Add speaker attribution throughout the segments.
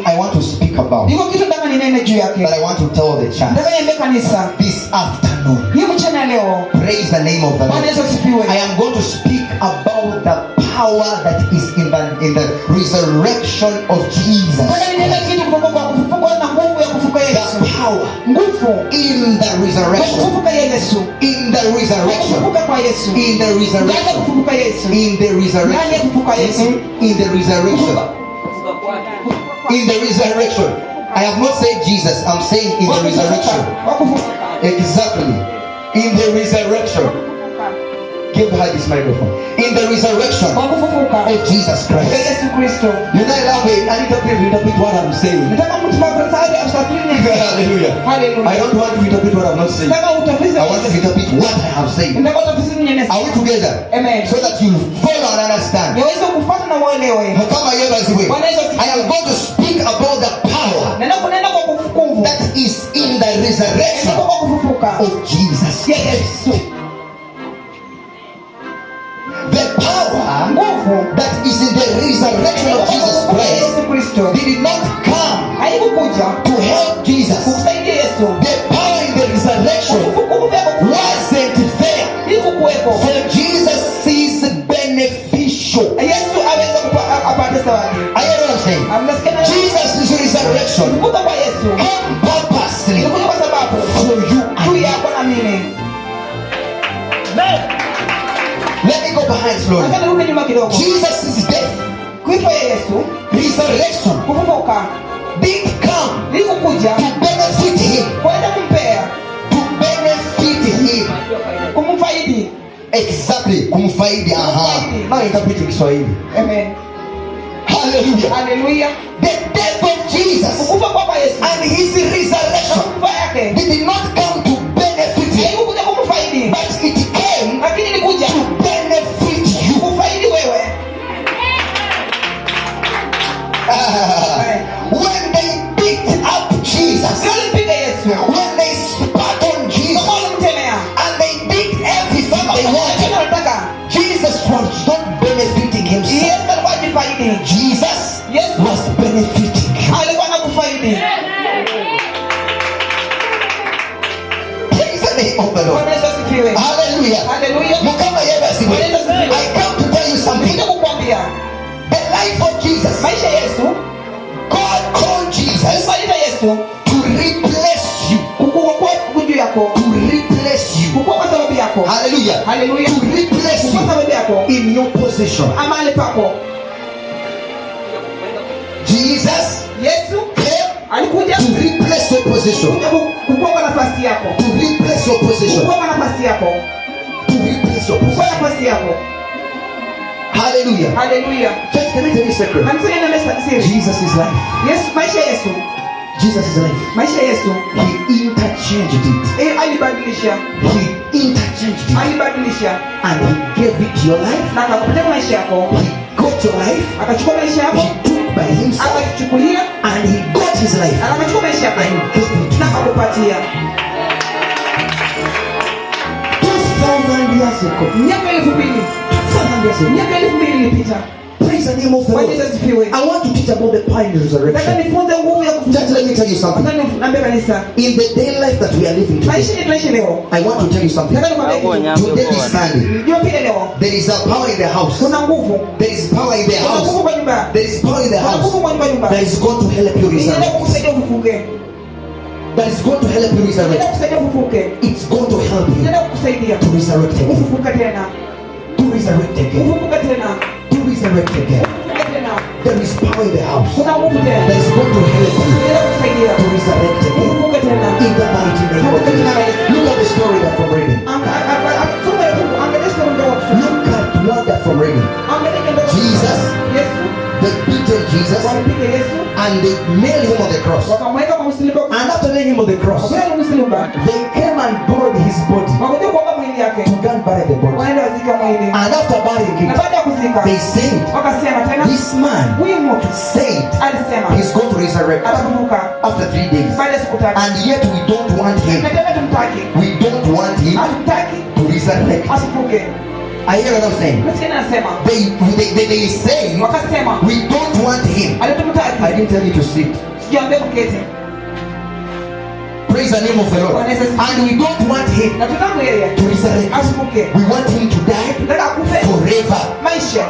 Speaker 1: I want to speak about
Speaker 2: Iko kitu nataka ninene juu yake.
Speaker 1: that I want to tell the church
Speaker 2: Nataka niambie kanisa
Speaker 1: this afternoon.
Speaker 2: hii mchana ya leo.
Speaker 1: Praise the name of the
Speaker 2: Bwana
Speaker 1: Lord.
Speaker 2: Yesu asifiwe.
Speaker 1: I am going to speak about the power that is in the resurrection of Jesus.
Speaker 2: Nataka ninene kitu kutoka kwa kufufuka na nguvu ya kufufuka
Speaker 1: The
Speaker 2: Yesu.
Speaker 1: power
Speaker 2: Nguvu
Speaker 1: in the
Speaker 2: ya
Speaker 1: resurrection.
Speaker 2: kufufuka ya Yesu.
Speaker 1: In the
Speaker 2: Ya
Speaker 1: resurrection.
Speaker 2: kufufuka kwa Yesu.
Speaker 1: In the
Speaker 2: Ndani ya
Speaker 1: resurrection.
Speaker 2: kufufuka Yesu.
Speaker 1: In the
Speaker 2: Ndani ya
Speaker 1: resurrection.
Speaker 2: kufufuka Yesu.
Speaker 1: In the resurrection. In the resurrection. I have not said Jesus, I'm saying in the resurrection.
Speaker 2: Wa kufufuka.
Speaker 1: Exactly. In the resurrection. Give her this microphone. In the resurrection
Speaker 2: Wa kufufuka
Speaker 1: of Jesus
Speaker 2: kwa
Speaker 1: Christ.
Speaker 2: Yesu Kristo.
Speaker 1: You know, I love it. I interpret what I'm saying.
Speaker 2: Nataka mtu mafarisayo asafiri.
Speaker 1: Hallelujah.
Speaker 2: Hallelujah.
Speaker 1: I don't want to interpret what I'm not saying.
Speaker 2: Nataka utafsiri.
Speaker 1: I want to interpret what I have said.
Speaker 2: Nataka utafsiri nyenye.
Speaker 1: Are we together?
Speaker 2: Amen.
Speaker 1: So that you follow and understand.
Speaker 2: Niweze kufuata na uelewe.
Speaker 1: Mukama yebazibwe.
Speaker 2: Bwana Yesu asifiwe.
Speaker 1: I am going to speak about the power
Speaker 2: Nenda kunena kwa kufufuka.
Speaker 1: that is in the resurrection
Speaker 2: Nenda kwa kufufuka.
Speaker 1: of Jesus.
Speaker 2: Ya Yesu.
Speaker 1: The power
Speaker 2: Nguvu
Speaker 1: that is in the resurrection of Jesus Christ
Speaker 2: Yesu Kristo
Speaker 1: did not come
Speaker 2: haikukuja
Speaker 1: to help Jesus.
Speaker 2: kukusaidia Yesu.
Speaker 1: The power in the resurrection
Speaker 2: Nguvu ya kufufuka
Speaker 1: wasn't there
Speaker 2: haikukuwepo.
Speaker 1: for Jesus' beneficial.
Speaker 2: Yesu aweze apate zawadi.
Speaker 1: I hear what I'm saying.
Speaker 2: Amnasikia na
Speaker 1: Jesus' resurrection
Speaker 2: kufufuka kwa Yesu
Speaker 1: came purposely
Speaker 2: ilikuja kwa sababu
Speaker 1: for you and
Speaker 2: juu
Speaker 1: me.
Speaker 2: yako na mimi.
Speaker 1: Let me go behind slowly.
Speaker 2: Nataka nirudi nyuma kidogo.
Speaker 1: Jesus' death,
Speaker 2: Kifo ya Yesu,
Speaker 1: resurrection
Speaker 2: kufufuka
Speaker 1: didn't come
Speaker 2: ilikukuja
Speaker 1: to benefit him,
Speaker 2: kuweza kumpea,
Speaker 1: to benefit him.
Speaker 2: Kumfaidi.
Speaker 1: Exactly, kumfaidi. Aha.
Speaker 2: Kumfaidi.
Speaker 1: Now interpret in Kiswahili.
Speaker 2: Amen.
Speaker 1: Hallelujah.
Speaker 2: Hallelujah.
Speaker 1: The death of Jesus
Speaker 2: Kufa kwa Yesu
Speaker 1: and his resurrection
Speaker 2: kufa yake
Speaker 1: did not come to benefit him,
Speaker 2: haikukuja kumfaidi,
Speaker 1: but it came
Speaker 2: lakini ilikuja
Speaker 1: to benefit you.
Speaker 2: kufaidi wewe.
Speaker 1: When they beat up Jesus,
Speaker 2: Sio walimpiga Yesu,
Speaker 1: when they spat on Jesus,
Speaker 2: kama walimtemea,
Speaker 1: and they did everything they wanted,
Speaker 2: kile wanataka.
Speaker 1: Jesus was not benefiting himself.
Speaker 2: Yesu alikuwa hajifaidi,
Speaker 1: Jesus
Speaker 2: Yesu
Speaker 1: was benefiting you.
Speaker 2: Alikuwa anakufaidi.
Speaker 1: Praise the name of the Lord.
Speaker 2: Bwana Yesu asifiwe.
Speaker 1: Hallelujah.
Speaker 2: Haleluya.
Speaker 1: Mukama yebazibwe.
Speaker 2: Bwana Yesu asifiwe.
Speaker 1: I come to tell you something.
Speaker 2: Nikuja kukwambia
Speaker 1: The life of Jesus,
Speaker 2: maisha ya Yesu,
Speaker 1: God called Jesus
Speaker 2: Mungu aliita Yesu
Speaker 1: to replace you.
Speaker 2: kukua juu yako,
Speaker 1: To replace you.
Speaker 2: kukua kwa sababu yako.
Speaker 1: Hallelujah.
Speaker 2: Haleluya.
Speaker 1: To replace
Speaker 2: Kukua
Speaker 1: you
Speaker 2: sababu yako
Speaker 1: in your position.
Speaker 2: amali pako.
Speaker 1: Jesus
Speaker 2: Yesu
Speaker 1: came
Speaker 2: alikuja
Speaker 1: to replace your position.
Speaker 2: kuja kukua kwa nafasi yako,
Speaker 1: To replace your position.
Speaker 2: kukua kwa nafasi yako,
Speaker 1: To replace your
Speaker 2: kukua
Speaker 1: position.
Speaker 2: nafasi yako.
Speaker 1: Hallelujah.
Speaker 2: Haleluya.
Speaker 1: Church, can I tell you a secret?
Speaker 2: Kanisa nina siri.
Speaker 1: Jesus is life.
Speaker 2: Yesu, maisha ya Yesu,
Speaker 1: Jesus is life.
Speaker 2: Maisha ya Yesu
Speaker 1: He interchanged it.
Speaker 2: Alibadilisha,
Speaker 1: He interchanged it.
Speaker 2: Alibadilisha
Speaker 1: And he gave it your life.
Speaker 2: Na akakupatia maisha yako,
Speaker 1: He got your life.
Speaker 2: Akachukua maisha yako,
Speaker 1: He took by himself.
Speaker 2: Akajichukulia,
Speaker 1: And he got his life.
Speaker 2: Na akachukua maisha yako
Speaker 1: And gave it to
Speaker 2: na
Speaker 1: you.
Speaker 2: akakupatia.
Speaker 1: 2,000 years ago.
Speaker 2: Miaka 2000,
Speaker 1: 2,000 years ago.
Speaker 2: Miaka 2000 ilipita.
Speaker 1: Praise the name of the
Speaker 2: Bwana
Speaker 1: Lord.
Speaker 2: Yesu asifiwe.
Speaker 1: I want to teach about the power in the
Speaker 2: Nataka
Speaker 1: resurrection.
Speaker 2: nifunze nguvu ya kufufuka.
Speaker 1: Just let me tell you something.
Speaker 2: Nataka niambie kanisa,
Speaker 1: In the day life that we are living today,
Speaker 2: maisha yetu tunaishi leo.
Speaker 1: I want to tell you something.
Speaker 2: Nataka nikwambie kitu.
Speaker 1: Today is Sunday.
Speaker 2: Jumapili leo
Speaker 1: There is a power in the house.
Speaker 2: Kuna nguvu.
Speaker 1: There is power in the
Speaker 2: Kuna nguvu
Speaker 1: house.
Speaker 2: kwa nyumba.
Speaker 1: There is power in the
Speaker 2: Kuna nguvu
Speaker 1: house
Speaker 2: kwa nyumba nyumba.
Speaker 1: that is going to help you
Speaker 2: Inaenda
Speaker 1: resurrect.
Speaker 2: kukusaidia ufufuke.
Speaker 1: That is going to help you
Speaker 2: Inaenda
Speaker 1: resurrect.
Speaker 2: kukusaidia ufufuke.
Speaker 1: It's going to help you
Speaker 2: Inaenda kukusaidia
Speaker 1: to resurrect again.
Speaker 2: ufufuke tena.
Speaker 1: To resurrect again.
Speaker 2: Ufufuke tena.
Speaker 1: To resurrect again.
Speaker 2: Ufufuke tena.
Speaker 1: There is power in the house
Speaker 2: Kuna nguvu tena.
Speaker 1: that is going to help you
Speaker 2: Inaenda kukusaidia
Speaker 1: to resurrect again.
Speaker 2: ufufuke tena.
Speaker 1: In the mighty name of Jesus. Look at the story that from reading.
Speaker 2: Soma ya Mungu, angalia sura ndogo kusoma.
Speaker 1: Look at what that from reading.
Speaker 2: Angalia ndogo.
Speaker 1: Jesus.
Speaker 2: Yesu
Speaker 1: They beaten Jesus
Speaker 2: walimpiga Yesu
Speaker 1: and they nailed him on the cross.
Speaker 2: Wakamweka kwa msalaba.
Speaker 1: And after laying him on the cross,
Speaker 2: Wakaenda msalaba.
Speaker 1: they came and borrowed his body
Speaker 2: Wakaja kuomba mwili yake.
Speaker 1: to go and bury the body.
Speaker 2: Wanaenda wazika mwili.
Speaker 1: And after burying
Speaker 2: Na
Speaker 1: it,
Speaker 2: baada ya kuzika
Speaker 1: they said,
Speaker 2: wakasema tena
Speaker 1: this man
Speaker 2: huyu mtu
Speaker 1: said
Speaker 2: alisema
Speaker 1: he's going to resurrect
Speaker 2: atafufuka
Speaker 1: after 3 days.
Speaker 2: Baada ya siku 3.
Speaker 1: And yet we don't want him.
Speaker 2: Na tena tumtaki.
Speaker 1: We don't want him
Speaker 2: Hatutaki
Speaker 1: to resurrect.
Speaker 2: Asifuke.
Speaker 1: I hear what I'm saying.
Speaker 2: Nasikia nasema.
Speaker 1: They say
Speaker 2: Wakasema
Speaker 1: we don't want him. I
Speaker 2: hatumtaki.
Speaker 1: didn't tell you to sit.
Speaker 2: Sijaambia kuketi.
Speaker 1: Praise the name of the Lord. And we don't want him
Speaker 2: Na tunataka yeye
Speaker 1: to resurrect.
Speaker 2: afufuke.
Speaker 1: We want him to die
Speaker 2: Tunataka akufe
Speaker 1: forever.
Speaker 2: maisha.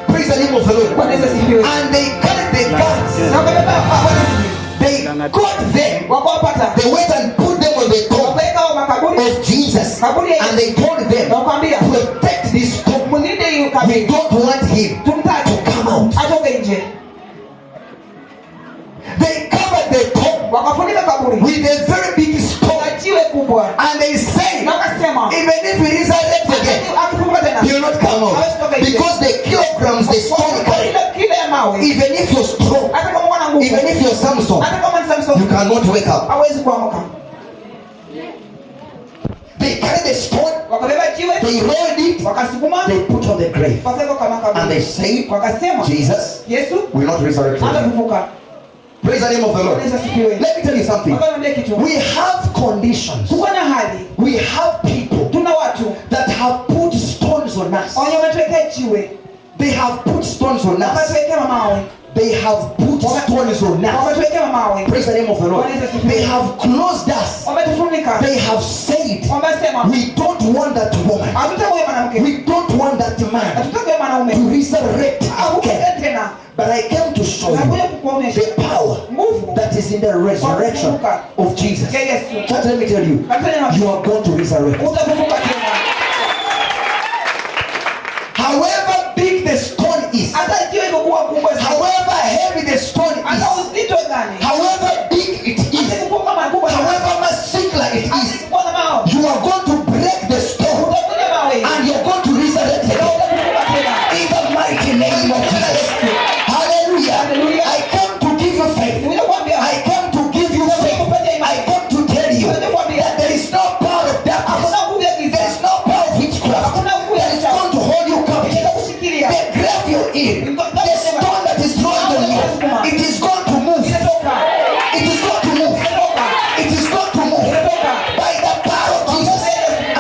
Speaker 1: Praise the name of the Lord.
Speaker 2: Bwana Yesu asifiwe.
Speaker 1: And they carried the guards.
Speaker 2: Na wakabeba walinzi.
Speaker 1: They got them.
Speaker 2: Wakawapata.
Speaker 1: They went and put them on the tomb
Speaker 2: Wakaweka hao makaburi.
Speaker 1: of Jesus.
Speaker 2: Kaburi ya
Speaker 1: And
Speaker 2: Yesu.
Speaker 1: they told them,
Speaker 2: Na wakaambia
Speaker 1: protect this tomb.
Speaker 2: mlinde hiyo
Speaker 1: We
Speaker 2: kaburi.
Speaker 1: don't want him
Speaker 2: Tumtaki
Speaker 1: to come out.
Speaker 2: atoke nje.
Speaker 1: They covered the tomb
Speaker 2: Wakafunika kaburi
Speaker 1: with a very big stone.
Speaker 2: na jiwe kubwa.
Speaker 1: And they said,
Speaker 2: Na wakasema
Speaker 1: even if he resurrects again,
Speaker 2: akifufuka tena
Speaker 1: he will not come out. Because the kilograms the stone carried,
Speaker 2: ile kile ya mawe,
Speaker 1: even if you're strong,
Speaker 2: hata kama una nguvu,
Speaker 1: even if you're Samson,
Speaker 2: hata kama ni Samson,
Speaker 1: you cannot wake up.
Speaker 2: hawezi kuamka.
Speaker 1: They carried the stone,
Speaker 2: Wakabeba jiwe,
Speaker 1: they rolled it,
Speaker 2: wakasukuma,
Speaker 1: they put on the grave.
Speaker 2: wakaweka kwa
Speaker 1: And
Speaker 2: makaburi,
Speaker 1: they said,
Speaker 2: wakasema
Speaker 1: Jesus
Speaker 2: Yesu
Speaker 1: will not resurrect again.
Speaker 2: hatafufuka.
Speaker 1: Praise the name of the Lord.
Speaker 2: Bwana Yesu asifiwe.
Speaker 1: Let me tell you something.
Speaker 2: Baba, niambie kitu.
Speaker 1: We have conditions.
Speaker 2: Tuko na hali,
Speaker 1: We have people
Speaker 2: tuna watu
Speaker 1: that have put stones on us.
Speaker 2: wenye wametuwekea jiwe,
Speaker 1: They have put stones on us.
Speaker 2: wametuwekea mawe,
Speaker 1: They have put stones on us.
Speaker 2: wametuwekea mawe,
Speaker 1: Praise the name of the Lord. They have closed us.
Speaker 2: wametufunika,
Speaker 1: They have said,
Speaker 2: wamesema
Speaker 1: we don't want that woman.
Speaker 2: hatutaki huyo mwanamke,
Speaker 1: We don't want that man
Speaker 2: hatutaki huyo mwanaume
Speaker 1: to resurrect
Speaker 2: afufuke
Speaker 1: again.
Speaker 2: tena.
Speaker 1: But I came to show you
Speaker 2: Nakuja kukuonyesha
Speaker 1: the power
Speaker 2: nguvu
Speaker 1: that is in the resurrection of Jesus.
Speaker 2: ya Yesu.
Speaker 1: Church, let me tell you,
Speaker 2: Kabisa nina-
Speaker 1: you are going to resurrect.
Speaker 2: utafufuka tena.
Speaker 1: However big the stone is,
Speaker 2: Hata ikiwa iko kubwa sana,
Speaker 1: however heavy the stone
Speaker 2: hata
Speaker 1: is,
Speaker 2: uzito gani,
Speaker 1: however big it
Speaker 2: hata
Speaker 1: is,
Speaker 2: ikikuwa kama kubwa sana,
Speaker 1: however muscular it
Speaker 2: hata
Speaker 1: is,
Speaker 2: ikikuwa na mawe,
Speaker 1: you are going to break the stone
Speaker 2: utakuja mawe
Speaker 1: and you're going to resurrect
Speaker 2: na
Speaker 1: again.
Speaker 2: utafufuka tena.
Speaker 1: In the mighty name of Jesus. Hallelujah.
Speaker 2: Hallelujah.
Speaker 1: I came to give you faith.
Speaker 2: Nimekuja kuambia,
Speaker 1: I came to give you faith. I came to tell you that there is no power of darkness.
Speaker 2: hakuna nguvu ya giza,
Speaker 1: There is no power of witchcraft
Speaker 2: hakuna nguvu ya
Speaker 1: that is
Speaker 2: giza
Speaker 1: going to hold you captive.
Speaker 2: itakushikilia.
Speaker 1: The grave you're in, the stone that is thrown on you, it is going to move.
Speaker 2: Inatoka,
Speaker 1: It is going to move.
Speaker 2: inatoka,
Speaker 1: It is going to move
Speaker 2: inatoka.
Speaker 1: by the power of Jesus.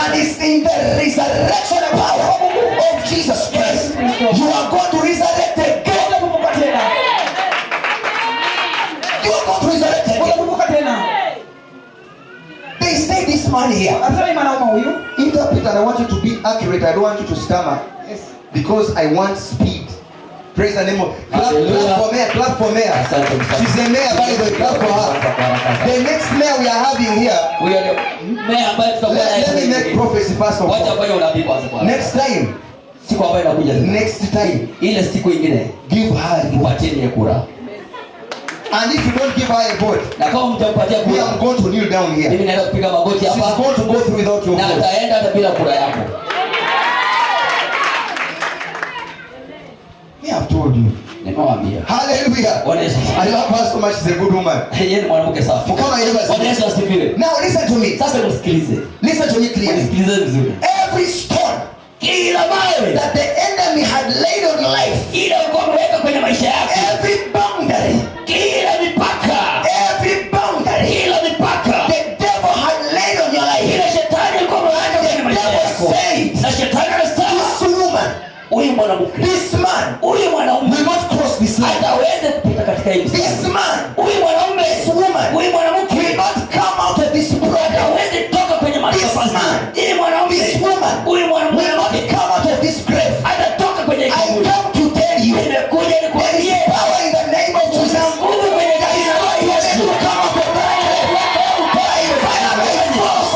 Speaker 1: And it's in the resurrection power of Jesus Christ. You are going to resurrect again.
Speaker 2: Utafufuka tena,
Speaker 1: You are going to resurrect again.
Speaker 2: utafufuka tena.
Speaker 1: They say this man here.
Speaker 2: Anasema ni mwanaume huyu.
Speaker 1: Interpret, and I want you to be accurate. I don't want you to stammer
Speaker 2: Yes.
Speaker 1: because I want speed. Praise the name of clap,
Speaker 3: Hallelujah.
Speaker 1: clap for mayor, clap for mayor.
Speaker 3: Asante sana.
Speaker 1: She's a mayor, by the way, clap for her. The next mayor we are having here,
Speaker 3: Huyo ndio meya ambaye tutakuwa naye.
Speaker 1: let me make prophecy first of
Speaker 3: Wacha
Speaker 1: all.
Speaker 3: afanye unabii kwanza kwanza.
Speaker 1: Next time,
Speaker 3: Siku ambayo inakuja.
Speaker 1: next time,
Speaker 3: Ile siku ingine
Speaker 1: give her a vote.
Speaker 3: mpatieni kura.
Speaker 1: And if you don't give her a vote,
Speaker 3: Na kama mtampatia
Speaker 1: me,
Speaker 3: kura,
Speaker 1: I'm going to kneel down here.
Speaker 3: mimi naenda kupiga magoti
Speaker 1: She's
Speaker 3: hapa
Speaker 1: going to go through without your
Speaker 3: na
Speaker 1: vote.
Speaker 3: ataenda hata bila kura yako.
Speaker 1: Me, I've told you.
Speaker 3: Nimewaambia.
Speaker 1: Hallelujah.
Speaker 3: Bwana Yesu
Speaker 1: I
Speaker 3: asifiwe.
Speaker 1: love her so much. She's a good woman.
Speaker 3: Yeye ni mwanamke safi.
Speaker 1: Mkama yeye
Speaker 3: Bwana Yesu asifiwe.
Speaker 1: Now listen to me.
Speaker 3: Sasa nisikilize.
Speaker 1: Listen to me clearly.
Speaker 3: Nisikilize vizuri.
Speaker 1: Every stone
Speaker 3: Kila mawe
Speaker 1: that the enemy had laid on life,
Speaker 3: kila ulikuwa umeweka kwenye maisha yako,
Speaker 1: every boundary,
Speaker 3: kila mipaka,
Speaker 1: every boundary
Speaker 3: kila mipaka
Speaker 1: the devil had laid on your life,
Speaker 3: kila shetani alikuwa ameweka kwenye
Speaker 1: the
Speaker 3: maisha
Speaker 1: devil
Speaker 3: yako,
Speaker 1: said,
Speaker 3: na shetani anasema
Speaker 1: this woman,
Speaker 3: huyu mwanamke,
Speaker 1: this man
Speaker 3: huyu mwanaume
Speaker 1: will not cross this line.
Speaker 3: hataweza kupita katika hii
Speaker 1: This
Speaker 3: mstari.
Speaker 1: man,
Speaker 3: Huyu mwanaume,
Speaker 1: this woman
Speaker 3: huyu mwanamke
Speaker 1: will not come out of this problem.
Speaker 3: hatawezi toka kwenye
Speaker 1: This
Speaker 3: matatizo.
Speaker 1: man,
Speaker 3: Hii mwanaume,
Speaker 1: this woman
Speaker 3: huyu
Speaker 1: will not
Speaker 3: mwanamke
Speaker 1: come out of this grave.
Speaker 3: hatatoka kwenye
Speaker 1: I
Speaker 3: kaburi.
Speaker 1: come to tell you,
Speaker 3: Nimekuja
Speaker 1: there is
Speaker 3: nikuambie
Speaker 1: power in the name of Jesus.
Speaker 3: nguvu kwenye
Speaker 1: That is
Speaker 3: jina la
Speaker 1: going to
Speaker 3: Yesu.
Speaker 1: make you come out of that grave. By fire, by force.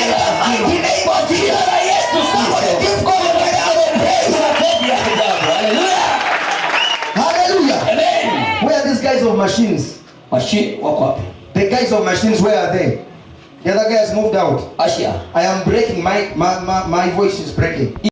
Speaker 1: In the mighty name of Jesus.
Speaker 3: Jina la Yesu
Speaker 1: Somebody
Speaker 3: Kristo.
Speaker 1: give God a round of praise.
Speaker 3: Makofi ya ajabu. Haleluya.
Speaker 1: Hallelujah.
Speaker 3: Amen.
Speaker 1: Where are these guys of machines?
Speaker 3: Mashi wako wapi?
Speaker 1: The guys of machines, where are they? The other guy has moved out.
Speaker 3: Ashia.
Speaker 1: I am breaking. My voice is breaking.